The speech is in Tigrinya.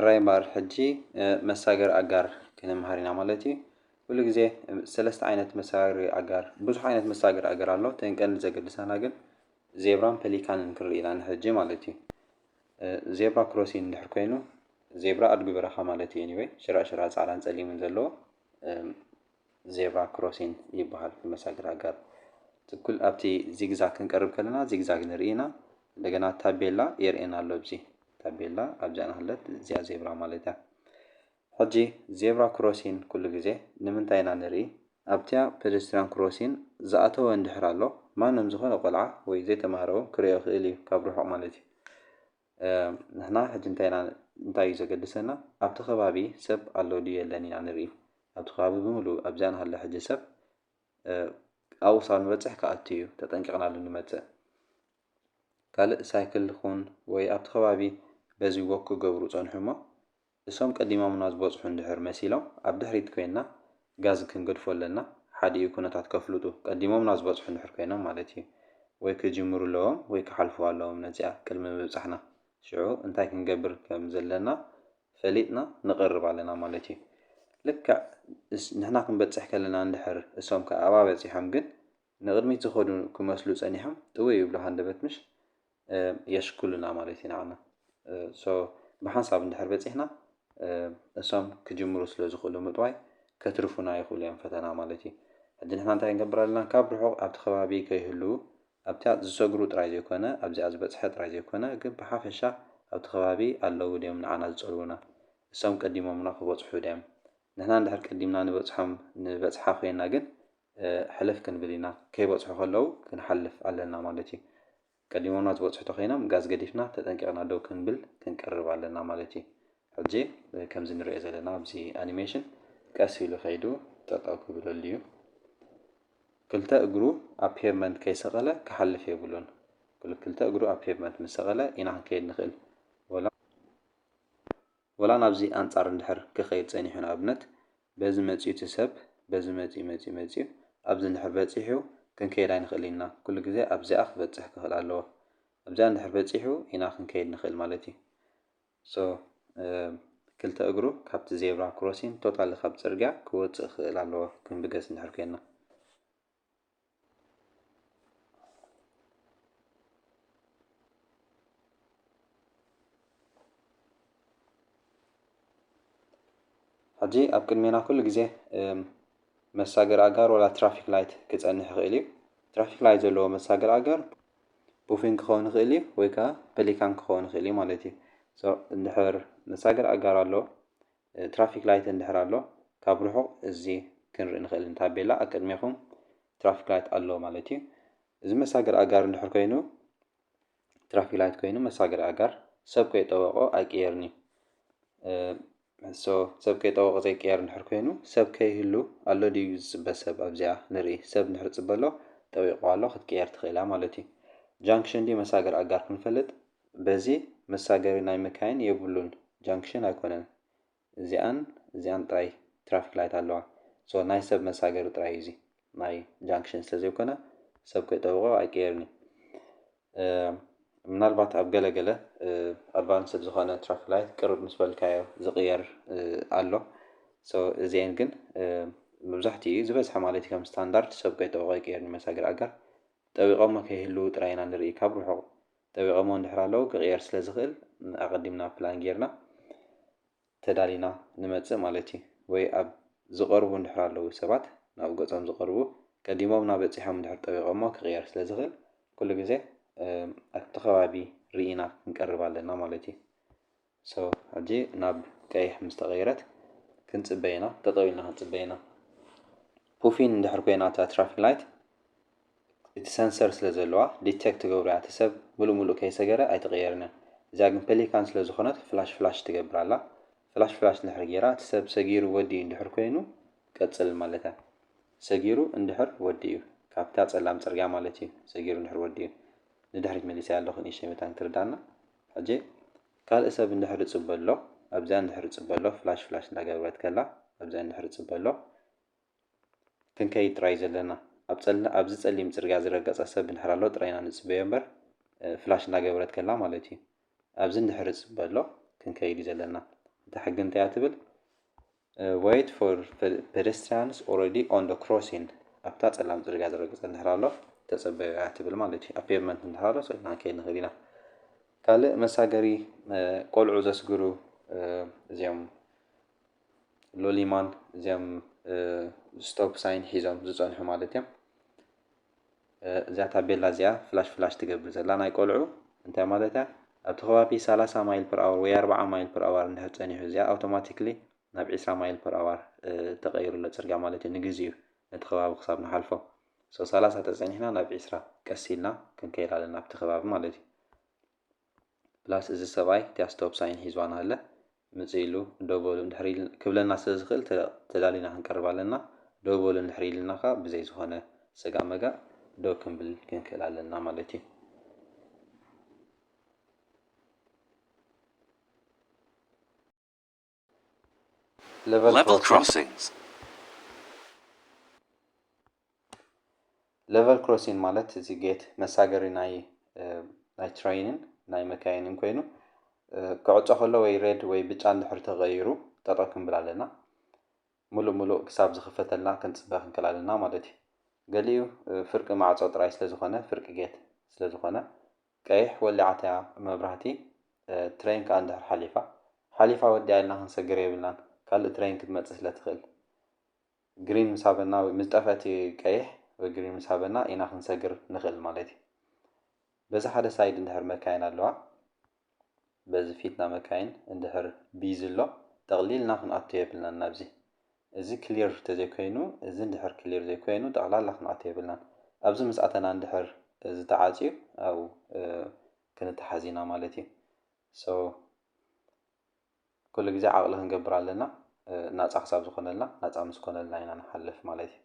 ራይ ባር ሕጂ መሳገሪ ኣጋር ክንምሃር ኢና ማለት እዩ። ኩሉ ግዜ ሰለስተ ዓይነት መሳገሪ ኣጋር፣ ብዙሕ ዓይነት መሳገሪ ኣጋር ኣሎ። እተን ቀንዲ ዘገድሳና ግን ዜብራን ፐሊካንን ክንርኢ ኢና ንሕጂ ማለት እዩ። ዜብራ ክሮሲን እንድሕር ኮይኑ፣ ዜብራ ኣድጊ በረኻ ማለት እዩ። ኤኒወይ ሽራሽራ ፃዕዳን ፀሊምን ዘለዎ ዜብራ ክሮሲን ይበሃል። መሳገሪ ኣጋር ትኩል ኣብቲ ዚግዛግ ክንቀርብ ከለና ዚግዛግ ንርኢ ኢና። እንደገና ታቤላ የርእየና ኣሎ። ኣብዚ ታቤላ ኣብዚኣ ናሃለት እዚኣ ዜብራ ማለት እያ። ሕጂ ዜብራ ክሮሲን ኩሉ ግዜ ንምንታይ ኢና ንርኢ? ኣብቲያ ፔደስትሪያን ክሮሲን ዝኣተወ እንድሕር ኣሎ፣ ማንም ዝኾነ ቆልዓ ወይ ዘይተማህረ እውን ክርእዮ ይኽእል እዩ ካብ ርሑቕ ማለት እዩ። ንሕና ሕጂ እንታይ ኢና፣ እንታይ እዩ ዘገድሰና? ኣብቲ ከባቢ ሰብ ኣሎ ድዩ የለን ኢና ንርኢ። ኣብቲ ከባቢ ብምሉእ ኣብዚኣ ናሃለ ሕጂ ሰብ ኣብኡ ክሳብ ንበፅሕ ክኣቱ እዩ ተጠንቂቕናሉ ንመፅእ። ካልእ ሳይክል ይኹን ወይ ኣብቲ ከባቢ በዚ ወክ ክገብሩ ፀንሑ እሞ እሶም ቀዲሞምና ዝበፅሑ እንድሕር መሲሎም ኣብ ድሕሪት ኮይንና ጋዝ ክንገድፎ ኣለና። ሓዲኡ ኩነታት ከፍልጡ ቀዲሞምና ዝበፅሑ እንድሕር ኮይኖም ማለት እዩ። ወይ ክጅምሩ ኣለዎም ወይ ክሓልፉ ኣለዎም ነዚኣ ቅድሚ ምብፃሕና። ሽዑ እንታይ ክንገብር ከም ዘለና ፈሊጥና ንቐርብ ኣለና ማለት እዩ። ልክዕ ንሕና ክንበፅሕ ከለና እንድሕር እሶም ከኣ ኣብኣ በፂሖም ግን ንቕድሚት ዝኸዱ ክመስሉ ጸኒሖም ጥውይ ይብሉ ሃንደበት ምሽ የሽክሉና ማለት እዩ ንዓና። ሶ ብሓንሳብ እንድሕር በጺሕና እሶም ክጅምሩ ስለ ዝኽእሉ ምጥዋይ ከትርፉና ይኽእሉ እዮም ፈተና ማለት እዩ። ሕጂ ንሕና እንታይ ክንገብር ኣለና? ካብ ርሑቕ ኣብቲ ከባቢ ከይህልዉ ኣብታ ዝሰግሩ ጥራይ ዘይኮነ ኣብዚኣ ዝበጽሐ ጥራይ ዘይኮነ ግን ብሓፈሻ ኣብቲ ከባቢ ኣለዉ ድዮም ንዓና ዝጸልዉና? እሶም ቀዲሞምና ክበጽሑ ድዮም? ንሕና እንድሕር ቀዲምና ንበጽሖም ንበጽሓ ኮይና ግን ሕልፍ ክንብል ኢና። ከይበጽሑ ከለዉ ክንሓልፍ ኣለና ማለት እዩ። ቀዲሞምና ዝበጽሑ ተኾይኖም ጋዝ ገዲፍና ተጠንቂቕና ደው ክንብል ክንቀርብ ኣለና ማለት እዩ። ሕጂ ከምዚ ንሪኦ ዘለና ኣብዚ ኣኒሜሽን ቀስ ኢሉ ከይዱ ጠጠው ክብለሉ እዩ። ክልተ እግሩ ኣብ ፔቭመንት ከይሰቐለ ክሓልፍ የብሉን። ክልተ እግሩ ኣብ ፔቭመንት ምስ ሰቐለ ኢና ክንከይድ ንኽእል። ወላ ወላ ናብዚ ኣንጻር እንድሕር ክኸይድ ጸኒሑ ንኣብነት በዚ መጺኡ እቲ ሰብ በዚ መጺኡ መጺኡ መጺኡ ኣብዚ እንድሕር በጺሑ ክንከይድ ኣይንኽእል ኢና። ኩሉ ግዜ ኣብዚኣ ክበጽሕ ክኽእል ኣለዎ። ኣብዚኣ እንድሕር በጺሑ ኢና ክንከይድ ንኽእል ማለት እዩ። ሶ ክልተ እግሩ ካብቲ ዜብራ ክሮሲን ቶታሊ ካብ ጽርግያ ክወጽእ ክኽእል ኣለዎ ክንብገስ እንድሕር ኮይንና። ሕጂ ኣብ ቅድሜና ኩሉ ግዜ መሳገሪ ኣጋር ወላ ትራፊክ ላይት ክጸንሕ ይኽእል እዩ። ትራፊክ ላይት ዘለዎ መሳገሪ ኣጋር ፑፊን ክኸውን ይኽእል እዩ ወይ ከዓ ፐሊካን ክኸውን ይኽእል እዩ ማለት እዩ። እንድሕር መሳገሪ ኣጋር ኣሎ ትራፊክ ላይት እንድሕር ኣሎ ካብ ርሑቕ እዚ ክንርኢ ንኽእል። ታቤላ ኣብ ቅድሜኹም ትራፊክ ላይት ኣሎ ማለት እዩ። እዚ መሳገሪ ኣጋር እንድሕር ኮይኑ ትራፊክ ላይት ኮይኑ መሳገሪ ኣጋር ሰብ ከይጠወቆ ኣይቅየርን እዩ። ሶ ሰብ ከይጠወቆ ዘይቅየር እንድሕር ኮይኑ ሰብ ከይህሉ ኣሎ ድዩ ዝፅበ ሰብ ኣብዚኣ ንርኢ። ሰብ እንድሕር ፅበሎ ጠዊቆ ኣሎ ክትቅየር ትኽእላ ማለት እዩ። ጃንክሽን ድዩ መሳገሪ ኣጋር ክንፈልጥ በዚ መሳገሪ ናይ መካይን የብሉን ጃንክሽን ኣይኮነን። እዚኣን እዚኣን ጥራይ ትራፊክ ላይት ኣለዋ። ሶ ናይ ሰብ መሳገሪ ጥራይ እዩ እዚ ናይ ጃንክሽን ስለ ዘይኮነ ሰብ ከይጠውቆ ኣይቀየርን እዩ። ምናልባት ኣብ ገለገለ ኣድቫንስድ ዝኾነ ትራፊክ ላይት ቅርብ ምስ በልካዮ ዝቕየር ኣሎ። ሶ እዚአን ግን መብዛሕትኡ ዝበዝሐ ማለት እዩ ከም ስታንዳርድ ሰብ ከይጠውቆ ኣይቀየርን እዩ መሳገሪ ኣጋር። ጠዊቆሞ ከይህልዉ ጥራይ ኢና ንርኢ ካብ ርሑቕ። ጠዊቆሞ እንድሕር ኣለዉ ክቕየር ስለ ዝኽእል ኣቐዲምና ፕላን ጌርና ተዳሊና ንመጽእ ማለት እዩ። ወይ ኣብ ዝቐርቡ እንድሕር ኣለዉ ሰባት ናብ ገጾም ዝቐርቡ ቀዲሞምና በጺሖም እንድሕር ጠዊቆሞ ክቕየር ስለ ዝኽእል ኩሉ ግዜ ኣብቲ ከባቢ ርኢና ክንቀርብ ኣለና ማለት እዩ። ሶ ሕጂ ናብ ቀይሕ ምስ ተቐይረት ክንጽበ ኢና፣ ጠጠው ኢልና ክንጽበ ኢና። ፑፊን እንድሕር ኮይና እታ ትራፊክ ላይት እቲ ሰንሰር ስለ ዘለዋ ዲቴክት ትገብሮ እያ። እቲ ሰብ ሙሉእ ሙሉእ ከይሰገረ ኣይትቕየርን እያ። እዚኣ ግን ፐሊካን ስለ ዝኾነት ፍላሽ ፍላሽ ትገብር ኣላ። ፍላሽ ፍላሽ እንድሕር ጌራ እቲ ሰብ ሰጊሩ ወዲኡ እንድሕር ኮይኑ ቀጽል ማለት እያ። ሰጊሩ እንድሕር ወዲኡ ካብታ ጸላም ጽርግያ ማለት እዩ። ሰጊሩ እንድሕር ወዲኡ ንድሕሪት መሊሰያ ኣለኹ ንእሽተይ መታን ክትርዳና። ሕጂ ካልእ ሰብ እንድሕር ይጽበ ኣሎ ኣብዚኣ እንድሕር ይጽበ ኣሎ ፍላሽ ፍላሽ እንዳገበረት ከላ ኣብዚኣ እንድሕር ይጽበ ኣሎ ክንከይድ ጥራይ ዘለና። ኣብ ጸል ኣብዚ ጸሊም ጽርግያ ዝረገጸ ሰብ እንድሕር ኣሎ ጥራይ ኢና ንጽበዮ እምበር ፍላሽ እንዳገበረት ከላ ማለት እዩ። ኣብዚ እንድሕር ይጽበ ኣሎ ክንከይድ እዩ ዘለና። እታ ሕጊ እንታይ እያ ትብል? Wait for pedestrians already on the crossing፣ ኣብታ ጸላም ጽርግያ ዝረግጸ እንድሕር ኣሎ ተጸበዩ እያ ትብል ማለት እዩ። ኣብ pavement እንድሕር ኣሎ ሰው ኢልና ንከይድ ንኽእል ኢና። ካልእ መሳገሪ ቆልዑ ዘስግሩ እዚኦም ሎሊማን እዚኦም stop sign ሒዞም ዝጸንሑ ማለት እዮም። እዚኣ ታቤላ እዚኣ ፍላሽ ፍላሽ ትገብር ዘላ ናይ ቆልዑ እንታይ ማለት እያ? ኣብቲ ከባቢ ሰላሳ mile per hour ወይ ኣርባዓ mile per hour እንድሕር ጸኒሑ እዚኣ ኣውቶማቲክሊ ናብ ዒስራ mile per hour ተቐይሩ ኣሎ ጽርግያ ማለት እዩ። ንግዜኡ ነቲ ከባቢ ክሳብ ንሓልፎ so ሰላሳ ተጸኒሕና ናብ ዒስራ ቀስ ኢልና ክንከይድ ኣለና ኣብቲ ከባቢ ማለት እዩ። ፕላስ እዚ ሰብኣይ እቲያ stop sign ሒዝዋ እናሃለ ምጽእ ኢሉ ደው በሉ እንድሕር ኢል- ክብለና ስለ ዝኽእል ተ- ተዳሊና ክንቀርብ ኣለና። ደው በሉ እንድሕር ኢልና ከኣ ብዘይ ዝኾነ ስጋእ መጋእ ደው ክንብል ክንክእል ኣለና ማለት እዩ። Level crossings ማለት እዚ ጌት መሳገሪ ናይ ናይ ትሬይንን ናይ መካይንን ኮይኑ ክዕጾ ከሎ ወይ ሬድ ወይ ብጫ እንድሕር ተቐይሩ ጠጠው ክንብል ኣለና። ሙሉእ ሙሉእ ክሳብ ዝኽፈተልና ክንጽበ ክንክእል ኣለና ማለት እዩ። ገሊኡ ፍርቂ ማዕጾ ጥራይ ስለ ዝኾነ ፍርቂ ጌት ስለ ዝኾነ ቀይሕ ወሊዓትያ መብራህቲ ትሬን ከኣ እንድሕር ሓሊፋ ሓሊፋ ወዲኣ ኢልና ክንሰግር የብልናን። ካልእ ትሬን ክትመጽእ ስለ ትኽእል ግሪን ምስ ሃበና ወይ ምስ ጠፍአ እቲ ቀይሕ ወይ ግሪን ምስ ሃበና ኢና ክንሰግር ንኽእል ማለት እዩ። በዚ ሓደ ሳይድ እንድሕር መካይን ኣለዋ በዚ ፊትና መካይን እንድሕር ቢዚ ኣሎ ጠቕሊልና ክንኣቱ የብልናን ናብዚ። እዚ ክሊር ተዘይኮይኑ እዚ እንድሕር ክሊር ዘይኮይኑ ጠቕላላ ክንኣቱ የብልናን። ኣብዚ ምስ ኣተና እንድሕር እዚ ተዓፅዩ ኣብኡ ክንተሓዝ ኢና ማለት እዩ። So ኩሉ ግዜ ዓቕሊ ክንገብር ኣለና። ናፃ ክሳብ ዝኾነልና ናፃ ምስ ኮነልና ኢና ንሓልፍ ማለት እዩ።